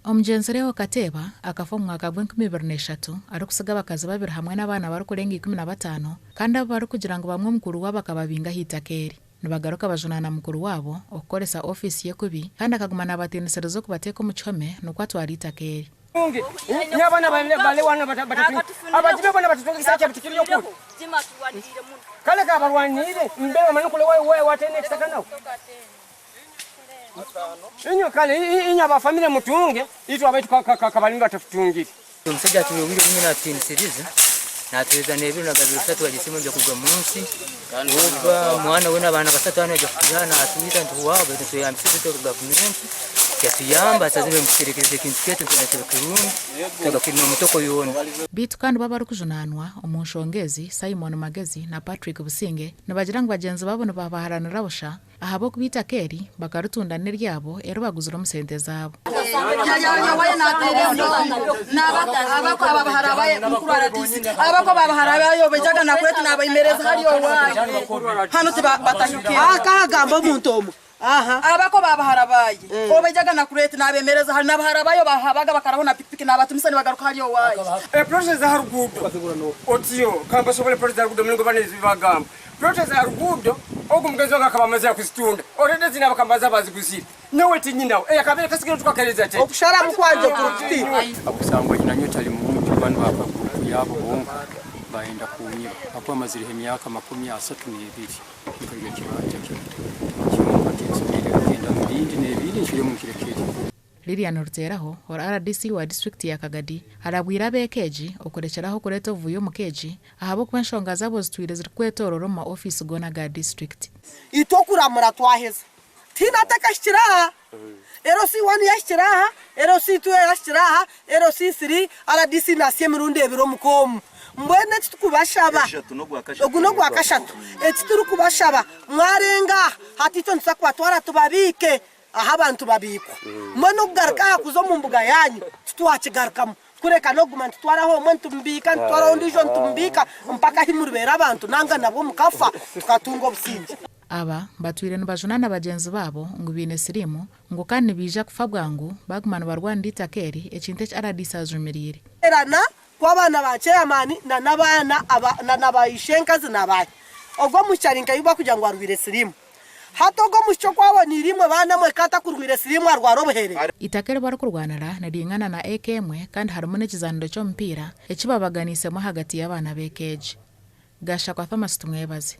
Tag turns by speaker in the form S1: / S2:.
S1: Omugyenzi Leo Kateeba akafa omu mwaka gw'enkumi ibiri n'eshatu arikutsiga abakazi babiri hamwe n'abaana barikurenga 15 kandi abu barikugira ngu bamwe mukuru waabo akababinga aha itaka eri. Nibagaruka bajunaana mukuru waabo okukoresa ofiisi ye kubi kandi akaguma naabatiinisiriza okubateeka omu kihome nikwo atware eitaka eri.
S2: Omusaija atwire obwire bwingi naatutiinisiriza, naatuheereza n'ebiro na bibiri bishatu agiise emwe nibija kuruga omu nsi. Oba omwana we n'abaana bashatu hanu naija kutuha naatwita nituhwaho beitu nitweyambisa itwe gavumenti yatuyamba saaha zinu nituterekereza ekintu kyaitu nitwenda kibe kirungi tutagakwire n'omutoko yoona.
S1: Beitu kandi bo abarikujunaanwa omu nshonga ezi, Simon Magezi na Patrick Businge nibagira ngu bagyenzi baabo nibabaharanira busha Ahabw'okuba eitaka eri bakaritunda n'eryabo eri baguzire omu sente zaabo.
S3: Plot za ruguudo ogu mugenzi wange akaba amazire kuzitunda already zine abakamaza baziguzire nyowe tinyinaho eyakabire kasigire tukakereza tete.
S4: Okusharamu kwangye kuri kuti.
S5: Okusangwa nyina nyowe tali murungi kuba nibakora gurupu yaabo bonka bayenda kunyiba ahakuba mazireho emyaka 32 nkarya ekibanja kinu kyonka tinsoboire kugenda mubindi nebindi ncwiremu nkirekere.
S1: Lilian Ruteraho, ori rdc wa disiturikiti ya Kagadi arabwire ab'eka egi okurekyera aho kureeta obuvuyo omuka egi ahabw'okuba enshonga zaabo zitwire zirikwetoorora omu ma ofiisi goona aga disiturikiti.
S4: Itwe okuramura twaheza. Tihaine atakahikire aha. LC one yahikire aha, LC two yahikire aha, LC three, rdc naasya emirundi ebiri omuka omu. Mbwenu eki turikubashaba, ogu n'ogwakashatu, eki turikubashaba mwarenga aha, hati itwe nituza kubatwara tubabiike. Ahu abantu babiikwa. Mbwenu okugaruka aha kuza omu mbuga yaanyu titwakigarukamu, kureka n'okuguma nitutwaraho omwe nitumubiika, nitutwaraho ondiijo nitumubiika, mpaka ahi muribeera abantu nanga nabwo mukafa tukatunga obusingye.
S1: Aba batwire nibajunaana bagyenzi baabo ngu baine siriimu ngu kandi nibaija kufa bwangu baaguma nibarwanira eitaka eri, ekintu eki rdc ajumiriire.
S4: Kuteerana kw'abaana ba ceyamaani na n'abaana aba na na ba ishenkazi na baahi. Ogwo omwishiki ari nka ei bakugira ngu arwaire siriimu. Hati ogwo omwishiki oku aboneire imwe baana mwe ka atakurwaire siriimu arwara obuhere.
S1: Eitaka eri barikurwanira niringana na eka emwe kandi harimu n'ekizaaniro ky'omupiira eki babaganiisemu ahagati y'abaana b'eka egi. Gashakwa Thomas Tumwebaze.